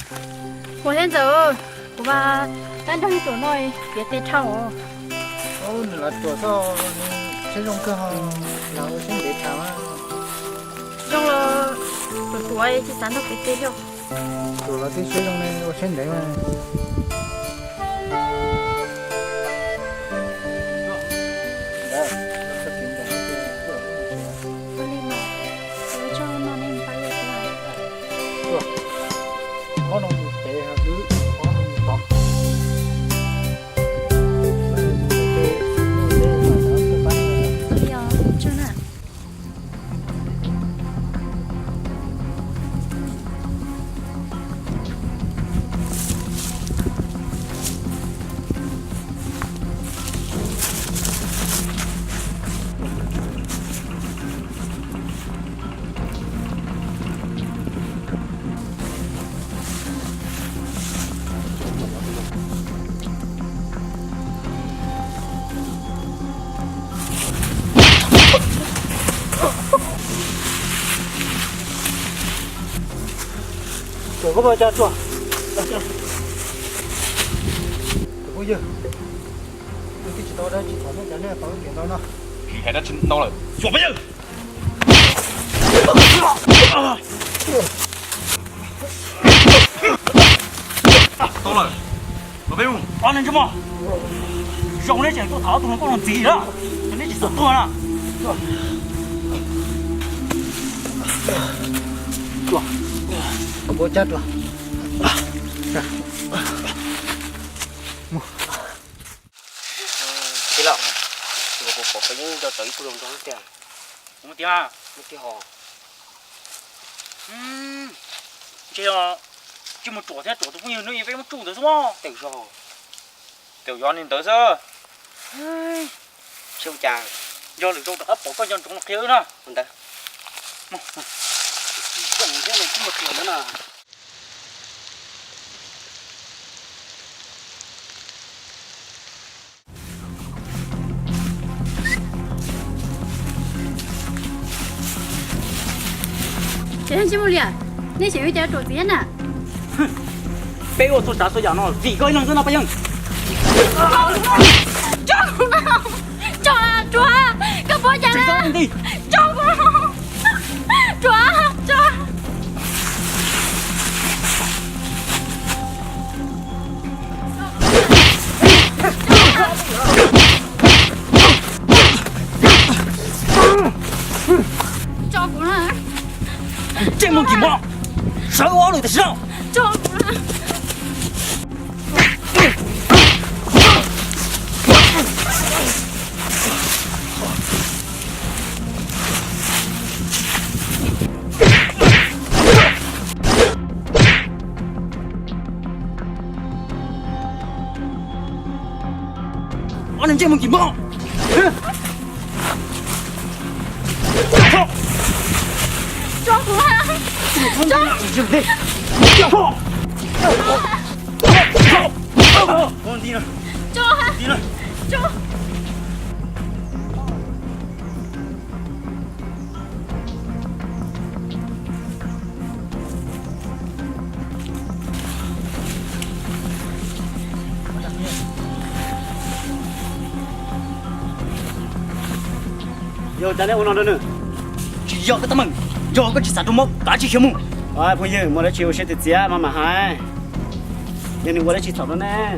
Ua thiab ntxawm, kuv mas tab nrog ib tuam no piav tes dhau. Nws los tuam xwb, nws siab zoo kawg ho, los ua siab ntev tas mas. Zoo los tuam tuam tsis xav nrog piav tes li. Tuam los twb siab zoo ne, ua siab ntev mas. Ua li mas, ua tsaug no nej pab yog. Ob no mus pem, wb ob no mus tod. Li os, tsaug na. Tus phooj ywg, kuv twb tsis tau dab tsi tham nej cov nej tau piav ntau no. Hais dab tsi ntau lawm, xyuas phooj ywg. Tau lawm, los peb mus. Ob neeg ntsej muag, zoo neb tseem tuaj tham ob tug hluas nkauj no ntxiv na, neb tsis txhob tuag na. Ua cab dua. Tij laug, kuv pom peb yeej nco tau ib tug hluas nraug tiag. Kuv mus tiag. Mus tiag hos. Ntshe yog tsis mus ruam thiab ruam tus phooj ywg no peb muab tsuj ntawd xwb mog. Tawm zog, tawm zog li ntawd xwb. Ntshe ua cas yog lwm zaus rov qab pom koj nco ntsoov los qhia wb na. Ua ntawd. Zoo thiab nws tsis mus ruam ntawd na. Ces ntsej muag liam, nej xyov yog ua cas ruam ntxiv na. Peb ua txhua tsav txhua yam no vim koj ib leeg xwb no Paj Yeej. Tso kuv, tso, tsuav, koj puas cas na? Tso kuv, tsuav, tso. Tso kuv na. Ntsej muag kis mom, sawv ua ob lwm tam sim no. Tso kuv na. Ob niag ntsej muag kis mom. Tso kuv na. Tso. Tso. Tso. Yog cas nej ua no rau nws? Tsis yog koj teeb meem, yog koj tsis xav rau mob kav tsij khiav mus. Phooj ywg, muaj dab tsi ua siab tiag txiav mas mam hais, yog nws ua dab tsi txhaum rau nej.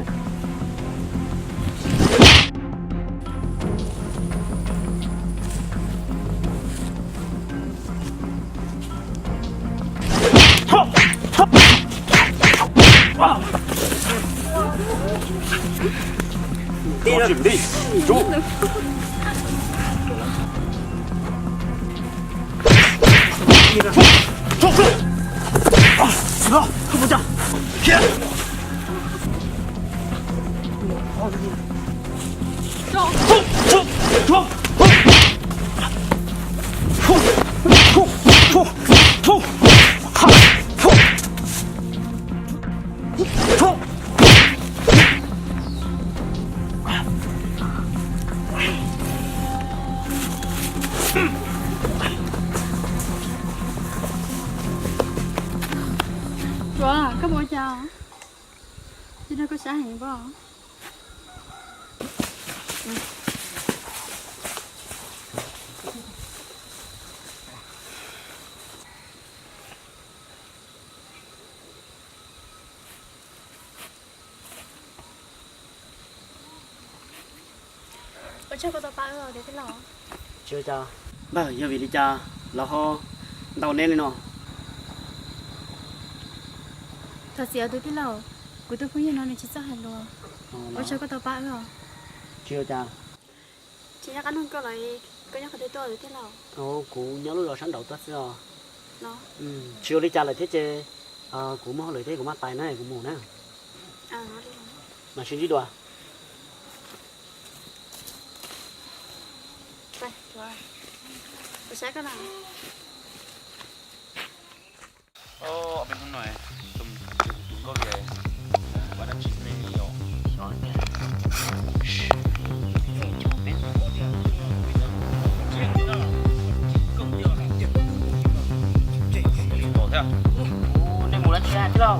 Tuam, koj mus ua cas? Tsis nrog koj sab heev pob. Ua tsaug koj tau pab wb os tus tij laug. Tsis ua cas. Npawg, yog vim li cas los ho ntaus neb li no? Thov txim os tus tij laug, kuv tus phooj ywg no nws tsis txawj hais lus. Ua tsaug koj tau pab wb os. Tsis ua cas. Tsis nyob qab nug koj los koj nyob qhov twg tuaj tus tij laug? Kuv nyob lub zos sab nraud tuaj xwb os. Tsis ua li cas lawm thiab ces kuv muaj hauj lwm thiab kuv maj tais na kuv mus na. Mam sib ntsib dua. Nej mus dab tsi thiab lauj?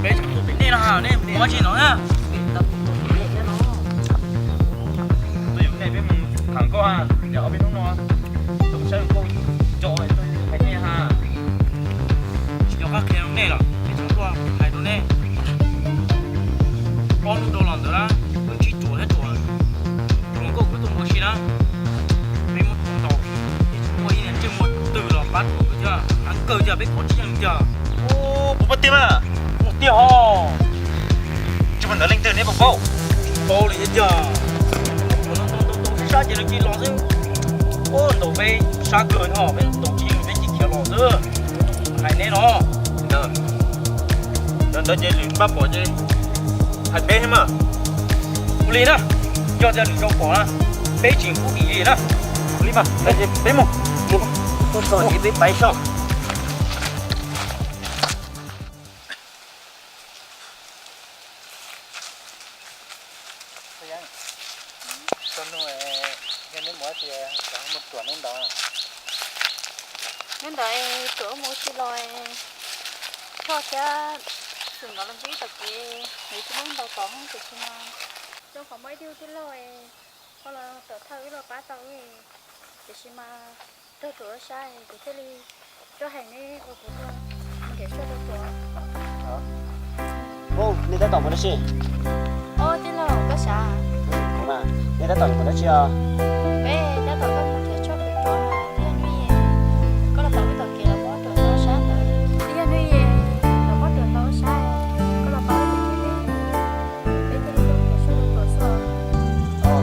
Peb tseem tuaj pem nej no, nej mus ua dab tsi no na? Tuaj yuav nej peb mus tham koj, yog ob peb hnub no tuaj saib koj co hais nej ha. Tsis nco qab qhia rau nej lawm, peb tseem tuaj hais rau nej. Ob hnub dhau los ntawd na, wb ntsib ruam thiab ruam, ruam nkauj kuv tuaj mus ua si na. Peb muab ntaus, peb tsis muaj ib niag ntsej muag twg los pab ruam nkauj thiab, av nkawg tiag peb kov tsis yeej tiag. Puas muaj tiag na? Muaj tiag hos. Tsis muaj ntawd leej twg neb puas paub? Tsis paub li thiab tiag. Ntau ntau ntau sab ces nws cia los xwb. Ua ntaus peb sab kawg no, peb ntaus tsis yeej peb cia khiav los xwb. Hais neb no. Ntawd ces lwm pab pom ces hais peb thiab mas. Ua li na, yog tias lwm zaus pom na, peb tsis pub dim li na. Ua li mas, peb mus. Tuaj txog ces peb pais soj. Txog hnub, yog neb mus tias xyov mus ruam hnub ntawd. Hnub ntawd ruam mus tsis los, Choj thiab Xwm nkawd los ntsib tom kev, nws tsis muaj ntaus tod tiam sis mas zoo qhov muaj ib tug tij laug ho los tom thawj wb los pab tau wb, tiam sis mas raug ruam ua sab kuv thiaj li tuaj hais neb ua kuv tuaj mus nrhiav tshuaj rau ruam. Nej tab tom mus dab tsi? Ob tij laug koj sav? Nej tab tom mus dab tsi os? Peb tab tom tuaj mus nrhiav tshuaj rau ruam, twb yog hnub es koj los pab wb tom kev los muab ruam tau sab ntawd, twb yog hnub es los muab ruam tau sab, koj los pab wb tom kev, peb thiaj li tuaj nrhiav tshuaj rau ruam xwb.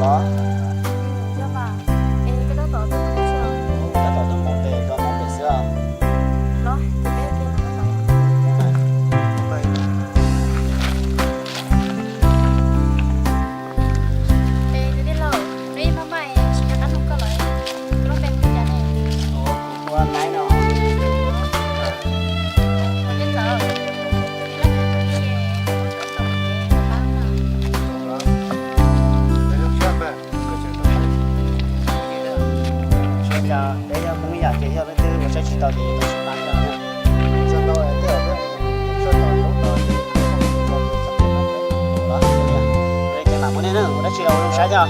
Los yog mas, es koj tab tom tuaj mus dab tsi os? Tab tom tuaj mus pem zos Hmoob pem xwb os. Los ces peb ua ke los. Es tus tij laug, neb yeej maj maj es tsis nco qab nug koj lawm, koj lub npe hu li cas ne? Kuv hu ua Naib no. Neb ntawd, tus tij laug tus tij es ua tau tau es tau pab na. Tsis ua cas, peb yog Hmoob ib yam ces yog leej twg ua saib tsis tau ces yuav tau tsis pab yog na. Tsis tau, ces mam mus nej na, mus dab tsi los zoo saib thiab.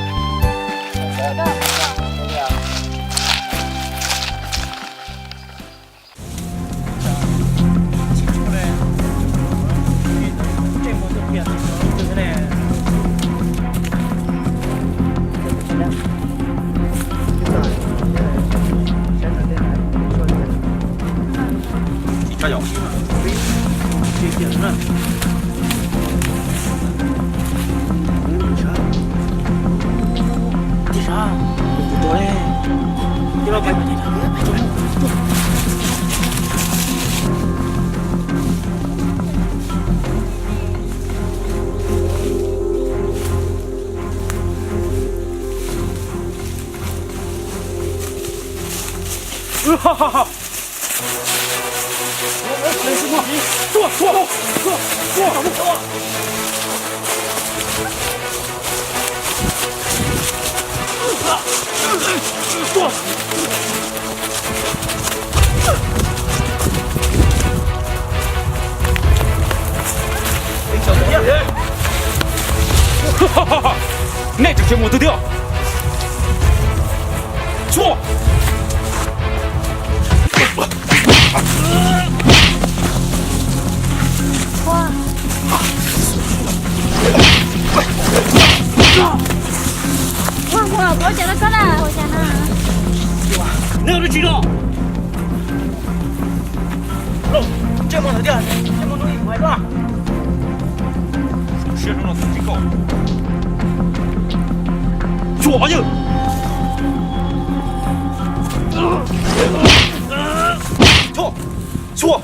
Nej tseem tsis mus twg thiab? Txhua! Nej ua dab tsi no? Ntsej muag ntawd tiag, ntsej muag hnub ib hais tuaj. Siab hnub no tus tsis koj. Txhua yawg. Txhua. Txhua.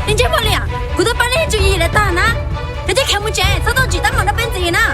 Nej ntsej muag liam, kuv twb pab nej tswv yim lawv tag na, nej thiaj khiav mus tsev, txhob tuaj tsim teeb meem rau peb ntxiv na.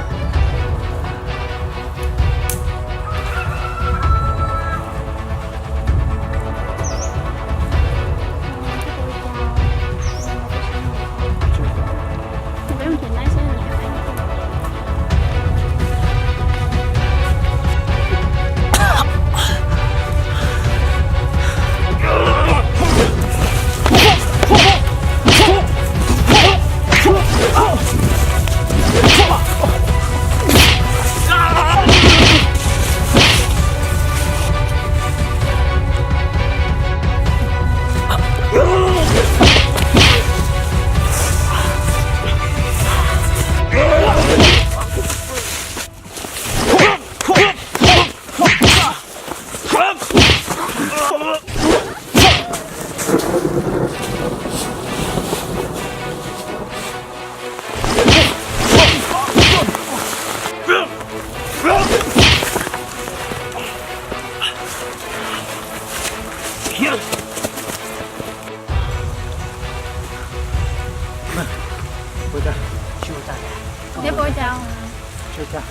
Neb puas ua cas?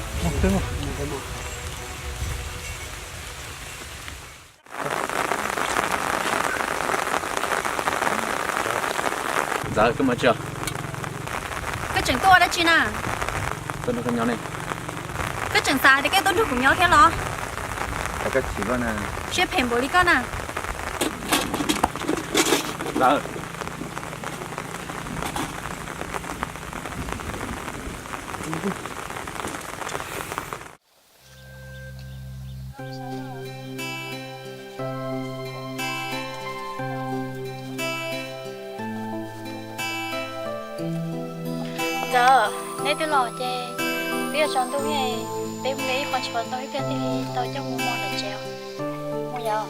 Ntxawm, koj mus tsis? Koj tseem tuaj ua dab tsi na? Tuaj nrog koj nyob ne. Koj tseem xav tias koj tuaj nrog kuv nyob thiab los? Koj chim luaj na. Siab phem npaum li koj na. Ntxawm. Ntxawm, neb twb los ces twb yuav tsaus ntuj, peb mus ib qho tshuav ntau ib pliag thiaj li tau coj mus mov tom tsev. Mus yom.